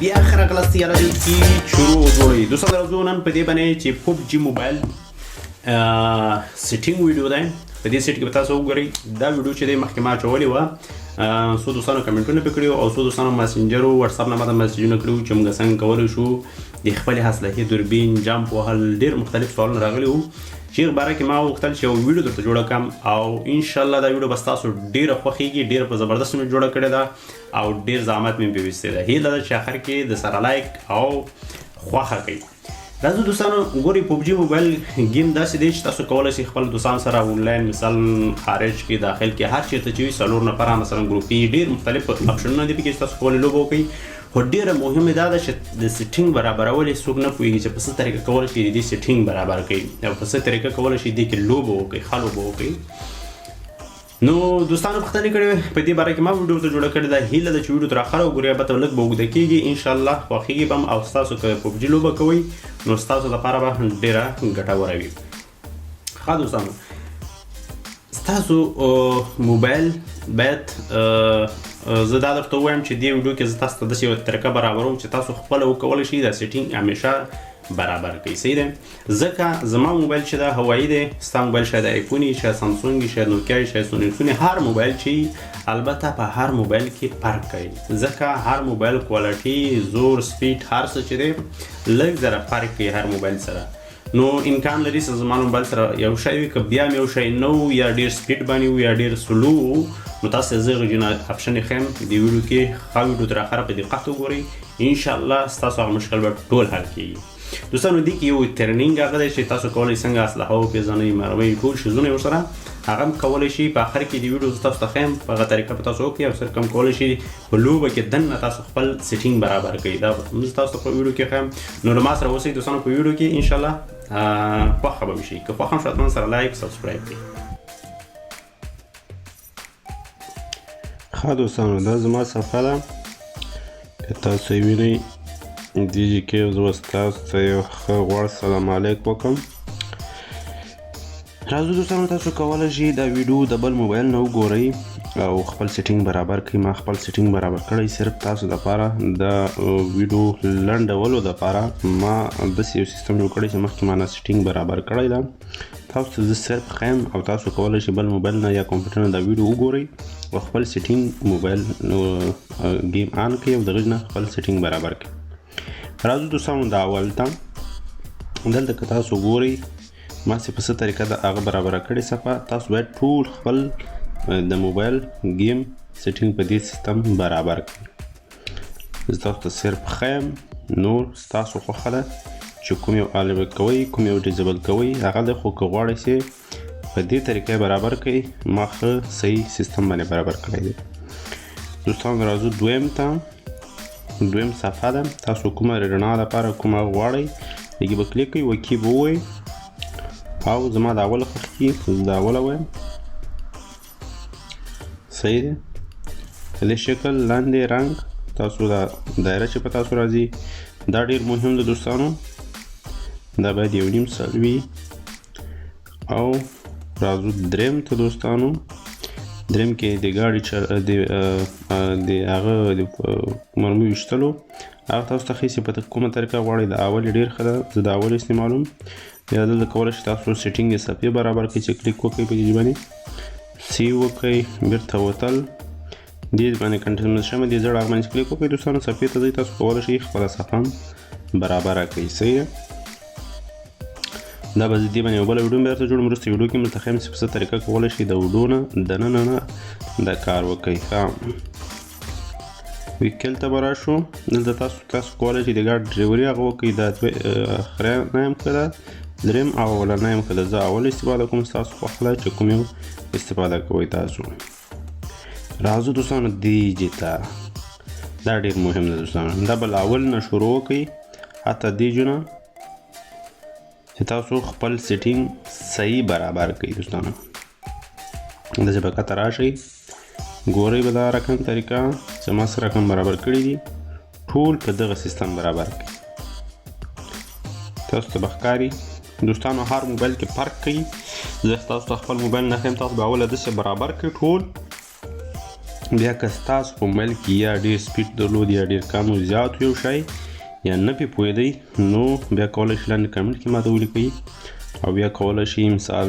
بیا ښه راغلاست یاره دی کی شروع جوړوي دوستان. راځو نن په دې باندې چې پبجي موبایل سیټینګ ویډیو ده. په دې سیټ کې به تاسو وګورئ دا ویډیو چې دی مخکې ما اچولې وه، څو دوستانو کمنټونه پې کړي او څو دوستانو مسنجر او واتساپ نه ماته مسیجونه کړي وو چې موږ څنګه کولی شو د خپلې اسلحې دوربین جمپ وهل. ډېر مختلف سوالونه راغلي وو چې باره کې ما وغوښتل چې یو ویډیو درته جوړه کړم او انشاءالله دا ویډیو به ستاسو ډېره خوښېږي. ډېره په زبردست مې جوړه کړې ده او ډېر زحمت مې پرې ویستی ده. هیله ده چې اخر کې د سره لایک او خوښه کوي. راځو دوستانو، ګوري پبجي موبایل گیم داسې دی چې تاسو کولی شئ خپل دوستان سره آنلاین، مثلا خارج کې، داخل کې، هر چیرته چې وي، څلور نفره مثلا ګروپي، ډېر مختلف اپشنونه دي پکې چې تاسو کولی لوبه وکړئ. خو ډېره مهمه دا ده چې د سیټینګ برابرول یې څوک نه پوهېږي چې په څه طریقه کولی شي د دې سیټینګ برابر کړي او په څه طریقه کولی شي دې کې لوبه وکړي، ښه لوبه وکړي. نو دوستانو پوښتنې کړې په دې باره کې ما ویډیو ته جوړه کړې ده. هیله ده چې ویډیو تر اخره وګورئ، البته لږ به اوږده کېږي، انشاءالله خوښېږي به هم او ستاسو که پبجي لوبه کوئ نو ستاسو لپاره به ډېره ګټوره وي. ښه دوستانو، ستاسو موبایل باید زه دا درته ووایم چې دې ویډیو کې زه تاسو ته داسې یوه طریقه برابروم چې تاسو خپله وکولی شئ دا سیټینګ همیشه برابر کړئ. صحیح دی، ځکه زما موبایل چې دا هوایی دی، ستا موبایل شاید آیفون وي، شاید سامسونګ وي، شاید نوکیا وي، شاید سوني سوني، هر موبایل چې البته په هر موبایل کې فرق کوي، ځکه هر موبایل کوالټي، زور، سپیډ، هر څه چې دی لږ ذره فرق کوي هر موبایل سره. نو امکان لري چې زما موبایل سره یو شی وي، که بیا هم یو شی نه وو یا ډیر سپیډ باندې وو یا ډیر سلو وو، نو تاسو ته زه غږونه اپشن ښیم دې ویډیو کې. ښه ویډیو تر اخره په دقت وګورئ، انشاءالله ستاسو هغه مشکل به ټول حل کیږي. دوستانو، دې کې یو ترنینګ هغه دی چې تاسو کولی څنګه اسلحه وپېژنئ، مرمۍ، ټول شیزونه ورسره هغه هم کولی شي. په اخر کې د ویډیو زه تاسو ته ښیم، په هغه طریقه به تاسو وکړئ او صرف کم کولی شي په لوبه کې دننه تاسو خپل سیټینګ برابر کړئ. دا زه تاسو ته په ویډیو کې ښیم، نو له ما سره اوسئ دوستانو په ویډیو کې، انشاءالله خوښه به شي. که خوښ هم شو حتما سره لایک سبسکرایب کړئ. ښه دوستانو، دا زما صفحه ده که تاسو یې وینئ. دې کې زه اوس تاسو ته یو ښه غوړ سلام علیک وکړم. راځو دوستانو، تاسو کولی شئ دا ویډیو د بل موبایل نه وګورئ او خپل سیټینګ برابر کړئ. ما خپل سیټینګ برابر کړی، صرف تاسو دپاره د ویډیو لنډولو دپاره ما داسې یو سیستم جوړ کړی چې مخکې ما نه سیټینګ برابر کړی ده. تاسو ته زه صرف ښیم او تاسو کولی شئ بل موبایل نه یا کمپیوټر نه دا ویډیو وګورئ او خپل سیټینګ موبایل گیم آن کړئ او د غږ نه خپل سیټینګ برابر کړئ. راځو دوستانو دا اول ته. دلته که تاسو ګورئ ما چې په څه طریقه د هغه برابره کړې صفحه، تاسو باید ټول خپل د موبایل گیم سیټینګ په دې سیستم برابر کړئ. زه تاسو ته صرف ښیم، نور ستاسو خوښه ده چې کوم یو الویټ کوئ، کوم یو ډیزیبل کوئ هغه ده. خو که غواړئ چې په دې طریقه برابر کړئ، ما ښه صحیح سیستم باندې برابر کړی دی. دوستان راځو دویم ته. دویم صفحه ده، تاسو کومه رڼا لپاره کومه غواړئ دې به کلیک کوئ، وکي به ووایئ او زما د اوله خوښ کي، زه د اوله وایم. صحیح دی. د دې شکل لاندې رنګ تاسو دا دایره چې په تاسو راځي دا ډیر مهم ده دوستانو، دا باید 1.5 سل وي. او راځو دریم ته دوستانو. دریم کې د ګاډي د هغه د مرمۍ ویشتلو هغه تاسو ته ښیي چې په کومه طریقه غواړئ. د اولې ډېر ښه ده، زه د اولې استعمالوم. یا دلته کولی شئ تاسو سیټینګ د صفحې برابر کړئ چې کلیک وکړئ په دې باندې، سی وکړئ، بیرته وتل دې باندې کنټینر شمه دې زړه هغه باندې کلیک وکړئ دوستانو، صفحې ته ځئ، تاسو کولی شئ خپله صفحه برابره کړئ. صحیح ده. دا به زه دې باندې یوه بله ویډیو هم درته جوړوم. وروسته ویډیو کې مې درته ښیم چې په څه طریقه کولی شئ د ویډیو نه دننه نه دا کار وکړئ. ښه ویکل ته به راشو. دلته تاسو کولی شئ د ګاډي ډریوري هغه وکړئ. دا خره نه یم ښه ده، دریم او اولنی هم ښه ده. زه اول استفاده کوم، ستاسو خوښه ده چې کوم یو استفاده کوئ تاسو. راځو دوستانو دیجې ته. دا ډېر مهم ده دوستانو، دا به له اول نه شروع وکړئ حتی دیجو نه چې تاسو خپل سیټینګ صحیح برابر کړئ دوستانو. داسې به کته راشئ، ګورئ به دا رقم طریقه چې ما څه رقم برابر کړي دي، ټول په دغه سیستم برابر کړئ، تاسو ته به ښکاري دوستانو. هر موبایل کې فرق کوي. زه تاسو ته خپل موبایل نه ښیم، تاسو به اوله داسې برابر کړئ ټول. بیا که ستاسو په موبایل کې یا ډیر سپیډ درلود یا ډیر کم او زیات یو شی یا نه پې پوهېدئ، نو بیا کولی شئ لاندې کمنټ کې ماته ولیکئ او بیا کولی شئ مثال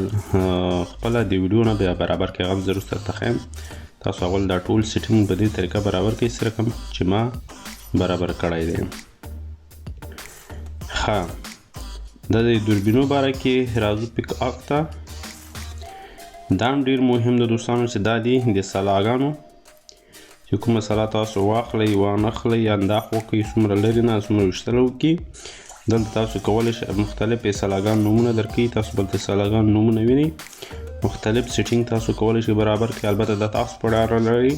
خپله د ویډیو نه بیا برابر کړئ. هغه هم زه وروسته درته ښیم. تاسو اول دا ټول سیټینګ په دې طریقه برابر کړئ څه رقم چې ما برابر کړی دی. ښه، دا د دوربینو باره کې راځو پیک اپ ته. دا هم ډیر مهم ده دوستانو چې دا دي د سلاګانو چې کومه سلا تاسو واخلئ وانخلئ انداخ وکړئ، څومره لرې نه څومره ویشتل وکړي. دلته تاسو کولی شئ مختلف سلاګان نومونه درکوي، تاسو بلته سلاګان نومونه وینئ، مختلف سیټینګ تاسو کولی شئ برابر کړئ. البته دا تاسو په اړه لري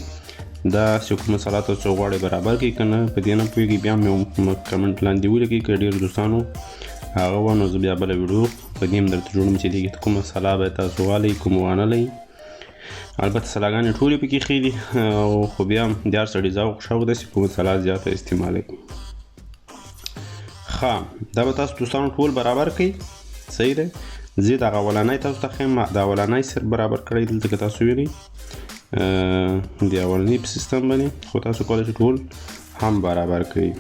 دا چې کومه سلا تاسو غواړئ برابر کړئ، که نه په دې نه پوهېږئ بیا مې کمنټ لاندې ولیکئ. که ډېر دوستانو هغه وه نو زه بیا بله ویډیو په دې هم درته جوړوم چې دې کې کومه سلا به تاسو والئ کوم وانه لئ. البته سلاګانې ټولې پکې ښې دي، او خو بیا هم د هر سړي ذوق شوق دی چې کومه سلا زیاته استعمالوي. ښه، دا به تاسو دوستانو ټول برابر کړئ، صحیح دی. زه دغه اولنی تاسو ته ښیم، دا اولنی صرف برابر کړئ. دلته که تاسو وینئ د اولني په سیستم باندې، خو تاسو کولی شئ ټول هم برابر کړئ.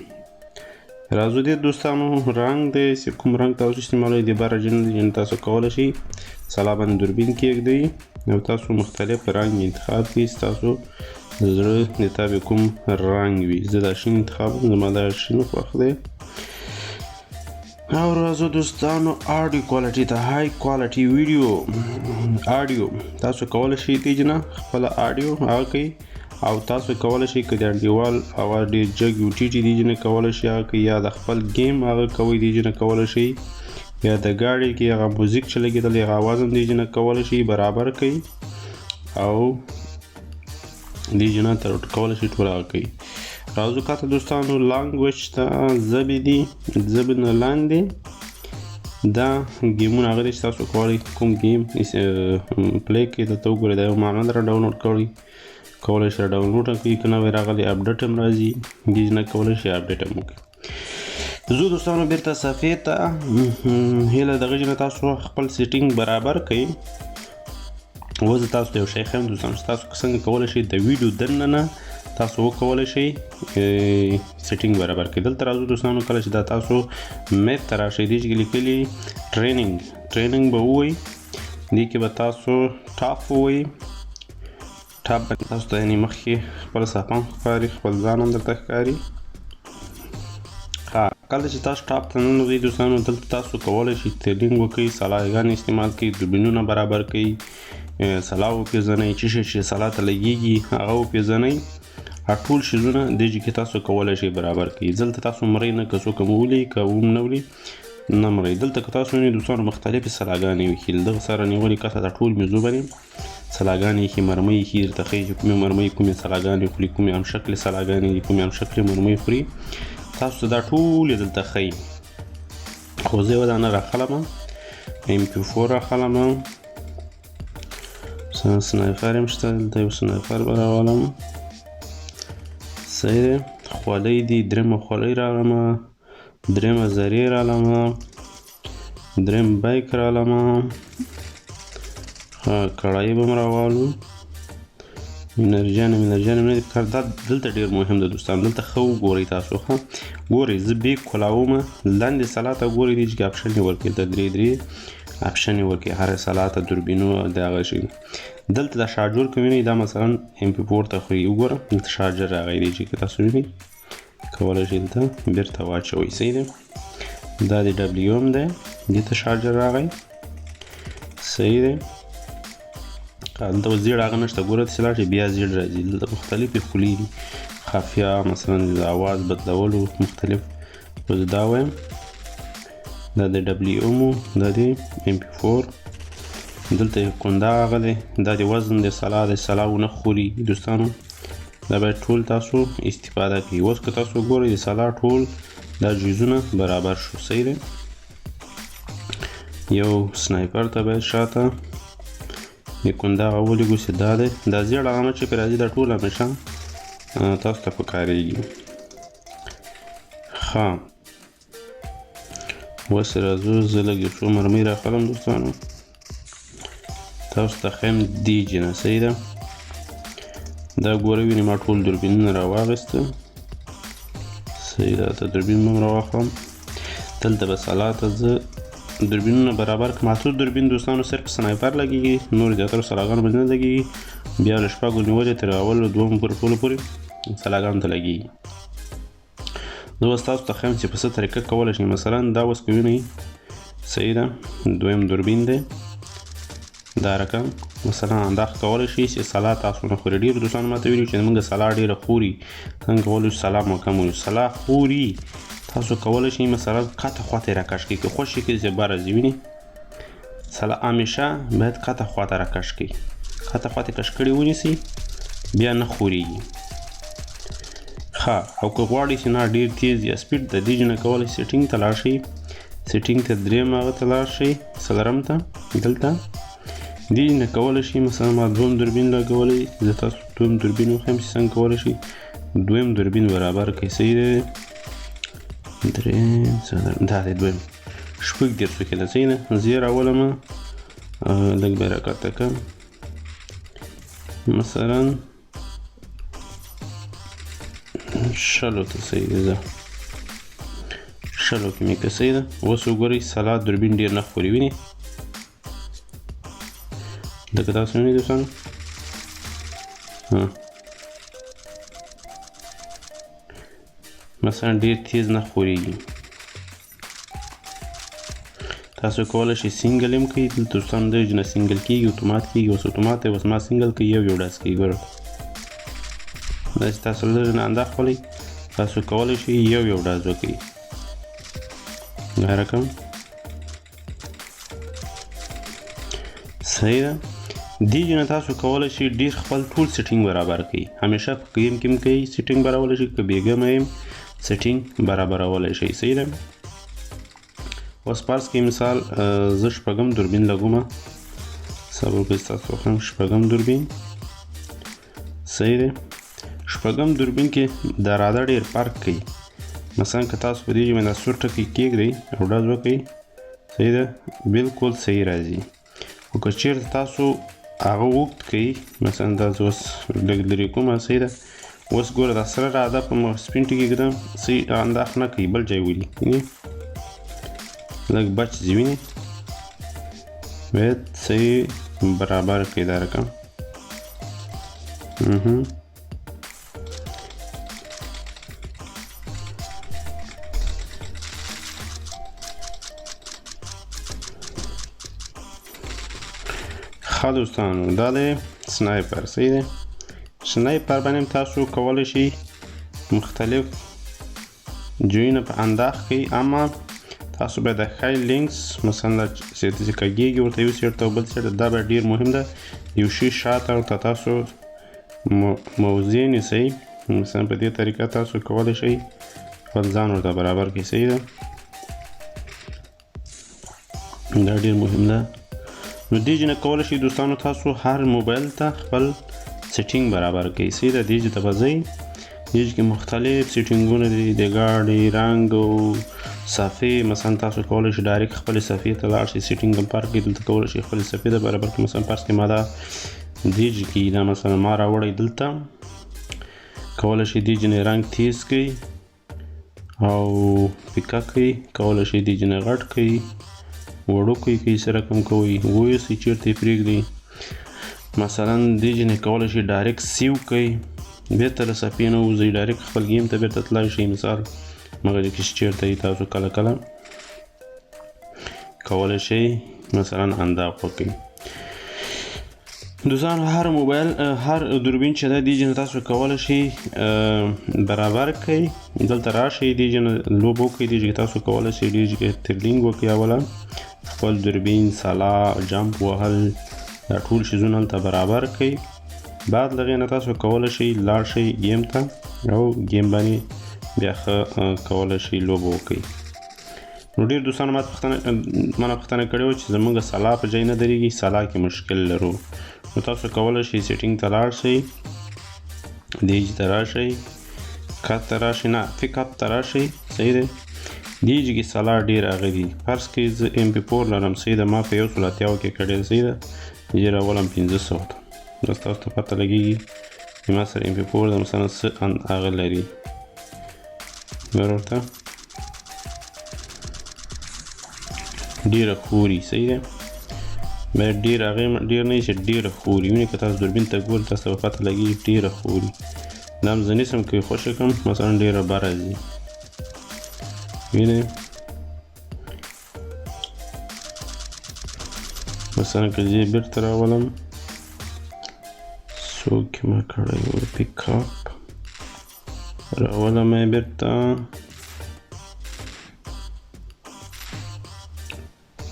راځو دې دوستانو رنګ دی چې کوم رنګ تاسو استعمالوئ د بره جن دی، یعنې تاسو کولی شئ سلا باندې دوربین کېږدئ او تاسو مختلف رنګ انتخاب کړئ، ستاسو د زړه د تابع کوم رنګ وي. زه دا شین انتخاب کوم، زما دا شین خوښ دی. او راځو دوستانو آډیو کوالټي ته، های کوالټي ویډیو آډیو تاسو کولی شئ دې جنه خپله آډیو هغه کوي، او تاسو کولی شئ که د انډیوال اواز ډېر جګ وي ټیټ دې جنه کولی شئ هغه کوي، یا د خپل ګیم هغه کوئ دې جنه کولی شئ، یا د ګاډي کې هغه موزیک چې لګېدلی هغه اواز هم دې جنه کولی شئ برابر کړئ، او دې جنه تر کولی شئ ټول هغه کوي. راځو کاته دوستانو لانګویج ته، ژبې دي، ژبې نه لاندې دا ګیمونه هغه دي چې تاسو کولی کوم ګیم پلی کړئ. دلته وګورئ دا یو معنا در ډاونلوډ کړئ، کولی شئ ډاونلوډ هم کړئ، که نوی راغلی اپډیټ هم راځي، دې نه کولی شئ اپډیټ هم وکړئ. زه دوستانو بیرته صفحې ته، هیله دغه جنه تاسو خپل سیټینګ برابر کړئ. اوس زه تاسو ته یو شی ښیم دوستانو چې تاسو څنګه کولی شئ د ویډیو دننه نه تاسو وکولی شئ سیټینګ برابر کړئ. دلته راځو دوستانو، کله چې دا تاسو میپ ته راشئ دې چې لیکلي ټریننګ، ټریننګ به ووایئ، دې کې به تاسو ټاپ ووایئ. ټاپ به تاسو ته یعنې مخکې خپل صفحه هم ښکاري، خپل ځان هم درته ښکاري. ښه، کله چې تاسو ټاپ ته ننوځئ دوستانو، دلته تاسو کولی شئ ټریننګ وکړئ، سلاګانې استعمال کړئ، دوربینونه برابر کړئ، سلا وپېژنئ، چې شی چې سلا ته لګېږي هغه وپېژنئ. هغه ټول شیزونه دې چې کې تاسو کولی شئ برابر کړئ. دلته تاسو مرئ نه، که څوک هم ولي که وم نه ولي نه مرئ. دلته که تاسو وینئ دوستانو مختلفې سلاګانې وښي، له دغه سره نیولې کته دا ټول میزو باندې سلاګانې ښي، مرمۍ ښي، درته ښیي چې کومې مرمۍ کومې سلاګانې خوري، کومې همشکلې سلاګانې دي، کومې همشکلې مرمۍ خوري. تاسو ته دا ټولې دلته ښیي. خو زه یوه دانه راخلم، ایم پي فور راخلم، سنایپر هم شته دلته، یو سنایپر به راولم. صحیح دی، خولۍ دي، درېیمه خولۍ راغلمه، درېیمه ذرې رالمه، درېیم بایک رالمه، کړایي به هم راوالو، انرژیانې انرژیانې نه دي پکار. دا دلته ډېر مهم ده دوستان، دلته ښه وګورئ تاسو. ښه ګورئ، زه بیک کولاومه، لاندې سلا ته ګورئ، دې چې اپشن یې ورکړي، دلته درې درې اپشن یې ورکړي، هرې سلا ته دوربینو د هغه شي. دلته دا شارجر که وینئ، دا مثلا ایم پي فور ته خوري، وګوره دلته شارجر راغی دی چې که تاسو وینئ کولی شئ دلته بیرته واچوئ. صحیح دی، دا د ډبلیو ام دی، دې ته شارجر راغی. صحیح دی، دلته اوس زیړ هغه نشته، ګوره چې لاړ شي بیا زیړ راځي. دلته مختلفې خولې دي، خافیه مثلا د اواز بدلولو مختلف. اوس دا وایم، دا د ډبلیو ام و، دا د ایم پي فور. دلته یو کونده هغه دی، دا د وزن د سلا د سلا ونه خوري دوستانو، دا باید ټول تاسو استفاده کړئ. اوس که تاسو ګورئ د سلا ټول دا جزونه برابر شو. صحیح دی، یو سنایپر ته باید شاته د کونده هغه ولېږو چې دا دی، دا زیړ هغه چې پرې راځي دا ټول همیشه تاسو ته پکارېږي. ښه، اوس راځو، زه لږ یو څو مرمۍ راخلم دوستانو، تاسو ته ښیم دې جنه. صحیح ده، دا ګوره وینې ما ټول دوربینونه راواغېسته. صحیح ده، ته دوربین به هم راواخلم. دلته به سلا ته زه دوربینونه برابر کړم. اتو دوربین دوستانو صرف سنایپر لګېږي، نور زیاترو سلاګانو باندې نه لګېږي. بیا له شپږو نیولې تر اولو دوم پورې ټولو پورې سلاګانو ته لګېږي. زه اوس تاسو ته ښیم چې په څه طریقه کولی شئ. مثلا دا اوس که وینئ، صحیح ده، دویم دوربین دی، دا رقم مثلا انداخ کولی شئ چې سلا تاسو نه خوري. ډېرو دوستانو ماته ویلي چې موږ سلا ډېره خوري، څنګه کولی شو سلا مو کم وي؟ سلا خوري تاسو کولی شئ مثلا کښته خواته یې راکش کړئ، که خوښ یې کړئ چې بره ځي. وینئ سلا همیشه باید کښته خواته راکش کړئ، کښته خواته کش کړي ونیسئ، بیا نه خورېږي. ښه، او که غواړئ چې نه ډېر تیز یا سپیډ د دې نه کولی سیټینګ ته لاړ شئ، سیټینګ ته دریم هغه ته لاړ شئ، څلورم ته، دلته دې نه کولی شئ. مثلا ما دویم دوربین لګولی، زه تاسو دویم دوربین وښیم چې څنګه کولی شئ دویم دوربین برابر کړئ. صحیح دی، دریم څلورم دا دی دویم 36 کې ده. صحیح ده، زه یې راولم، لږ به یې راکښته کړم. مثلا شلو ته. صحیح دی، زه شلو کې مې که. صحیح ده، اوس وګورئ سلا دوربین ډېر نه خوري. وینئ لکه تاسو وینئ دوستانو، مثلا ډېر تیز نه خورېږي. تاسو کولی شئ single هم کوئ. دلته دوستانو دی چې نه single کېږي، اتومات کېږي. اوس اتومات دی، اوس ما single کوي، یو یو ډز کوي. ګوره دا چې تاسو لږ نه انداز خولئ، تاسو کولی شئ یو یو ډز وکړئ. دا رقم صحیح ده. دې جنه تاسو کولی شئ ډېر خپل ټول setting برابر کړئ. همیشه په game کې هم کوئ setting برابرولی شئ، که بېګمه هم setting برابرولی شئ. صحیح ده. اوس فرض کړئ مثال، زه شپږم دوربین لګوم، صبر وکړئ تاسو وښیم شپږم دوربین. صحیح دی، شپږم دوربین کې د راده ډېر فرق کوي. مثلا که تاسو په دې باندې دا سور ټکی کېږدئ او ډز وکړئ، صحیح ده، بالکل صحیح راځي. خو که چېرته تاسو هغه اوږد کړئ، مثلا دا زه اوس لږ لرې کوم، صحیح ده، اوس ګوره دا سره راده په سپین ټکي ږدم، صحیح انداخ نه کوي، بل ځای ولي، وینې لږ بچ ځي، وینې باید صحیح برابر کړئ دا رقم. ښه دوستانو، دا دی sniper. صحیح دی، sniper باندې هم تاسو کولی شئ مختلف ځایونه په انداخ کړئ، اما تاسو باید د ښی لینکس مثلا دا چې داسې کږېږي ورته یو سیټ ته او بل سیټ ته، دا باید ډېر مهم ده. یو شي شاته ورته تاسو موضع نیسئ، مثلا په دې طریقه تاسو کولی شئ خپل ځان ورته برابر کړئ. صحیح ده، دا ډېر مهم ده. نو دې جنه کولی شئ دوستانو تاسو هر موبایل ته خپل setting برابر کړئ. صحیح ده، دې ته به ځئ، دې کې مختلف سیټینګونه دي، د ګاډي رنګ او صفحې. مثلا تاسو کولی شئ direct خپلې صفحې ته لاړ شئ، setting هم فرق کوي. دلته کولی شئ خپلې صفحې ته برابر کړئ. مثلا فرض کړئ ما دا دې کې دا مثلا ما راوړی، دلته کولی شئ دې جنې رنګ تیز کړئ او پیکه کړئ، کولی شئ دې جنې غټ کړئ، وړوکی کړئ، څه رقم کوئ، ویسئ چېرته یې پرېږدئ. مثلا دې جنې کولی شئ direct save کړئ، بېرته له صفحې نه ووځئ، direct خپل game ته بېرته تللی شئ. مثال مګر کې چې چېرته یې تاسو کله کله کولی شئ مثلا انداز وکړئ. دوستان هر موبایل، هر دوربین چې ده دې جنه تاسو کولی شئ برابر کړئ. دلته راشئ، دې جنه لوبه وکړئ، دې جنه تاسو کولی شئ دې جنه ترلینګ وکړئ. اوله خپل دوربین، سلا، جمپ وهل، دا ټول شیزونه هلته برابر کړئ. بعد له هغې نه تاسو کولی شئ لاړ شئ game ته او game باندې بیا ښه کولی شئ لوبه وکړئ. نو ډېر دوستانو ما نه پوښتنه کړې وه چې زموږ سلا په ځای نه درېږي، سلا کې مشکل لرو. نو تاسو کولی شئ setting ته لاړ شئ، دې ته راشئ، کت ته راشئ، نه pick up ته راشئ. صحیح دی، دې کې سلا ډېر هغه دي. فرض کړئ زه MP4 لرم، صحیح ده، ما په یو سل اتیاو کې کړې ده، صحیح ده، یې راولم 500 ته، دا ستاسو ته پته لګېږي. ما سره ایم پي فور ده، مثلا څه هغه لري ورته ډېره خوري. صحیح ده، باید ډېر هغه ډېر نه چې ډېره خوري. وینئ که تاسو دوربین ته ګورئ تاسو ته به پته لګېږي ډېره خوري. دا هم زه نیسم که یې خوشې کړم مثلا ډېره بره ځي. وینئ مثلا که زه یې بېرته راولم، څوک ما کړی و پیک اپ راولم یې بېرته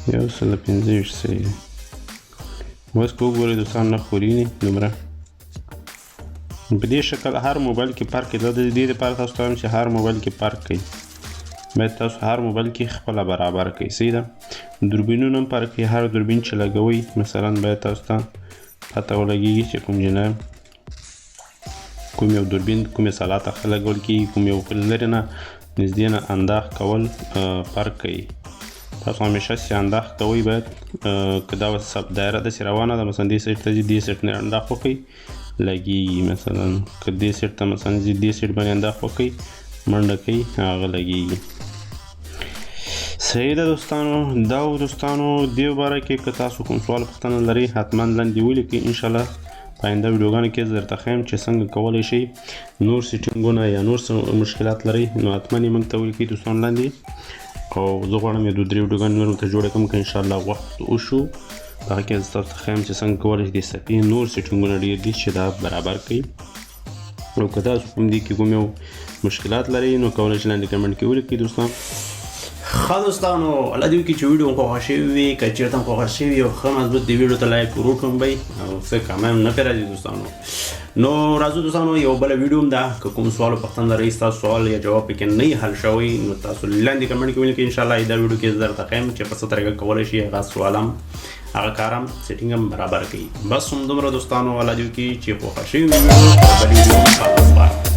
125. صحیح دی. بس که وګورئ دوستان نه خوري دومره. په دې شکل هر موبایل کې فرق دی. د دې لپاره تاسو ته وایم چې هر موبایل کې فرق کوي، باید تاسو هر موبایل کې خپله برابر کړئ. صحیح ده. دوربینونه هم فرق کوي، هر دوربین چې لګوئ مثلا باید تاسو ته پته ولګېږي چې کوم جناب کوم یو دوربین کومې سالا ته ښه لګول کېږي، کوم یو لرې نه نږدې نه انداخ کول فرق کوي. تاسو همیشه چې انداخ کوئ باید که دا سب دایره داسې روانه ده، مثلا دې سایډ ته ځي دې سایډ نه انداخ وکړئ لګېږي. مثلا که دې سایډ ته مثلا ځي دې سایډ باندې انداخ وکړئ منډه کوي هغه لګېږي. صحیح ده دوستانو. دا و دوستانو دې باره کې که تاسو کوم سوال پوښتنه لرئ حتما لاندې ولیکئ. انشاءالله په آینده ویډیوګانو کې زه درته ښیم چې څنګه کولی شئ نور سیټینګونه یا نور څه مشکلات لرئ نو حتما یې موږ ته ولیکئ دوستانو لاندې. او زه غواړم یو دوه درې ویډیوګانې نور ورته جوړې کړم که انشاءالله وخت وشو. په هغه کې زه تاسو ته ښیم چې څنګه کولی شئ د صفحې نور سیټینګونه ډېر دي چې دا برابر کړئ. او که تاسو کوم دې کې کوم یو مشکلات لرئ نو کولی شئ لاندې کمنټ کې ولیکئ دوستان. ښه دوستانو، الله دې وکړي چې ویډیو مو خوښه شوې وي. که چېرته مو خوښه شوې یو ښه مضبوط دې ویډیو ته لایک وروټومبئ او څه کمه هم نه پرې راځي دوستانو. نو راځو دوستانو یو بله ویډیو هم ده، که کوم سوال او پوښتنه لرئ ستاسو سوال یا جواب پکې نه حل شوی نو تاسو لاندې کمنټ کې ولیکئ. انشاءالله دا ویډیو کې زه درته ښیم چې په څه طریقه کولی شئ هغه سوال هم هغه کار هم سیټینګ هم برابر کړئ. بس همدومره دوستانو، الله دې وکړي چې خوښه شوې وي ویډیو. بلې ویډیو.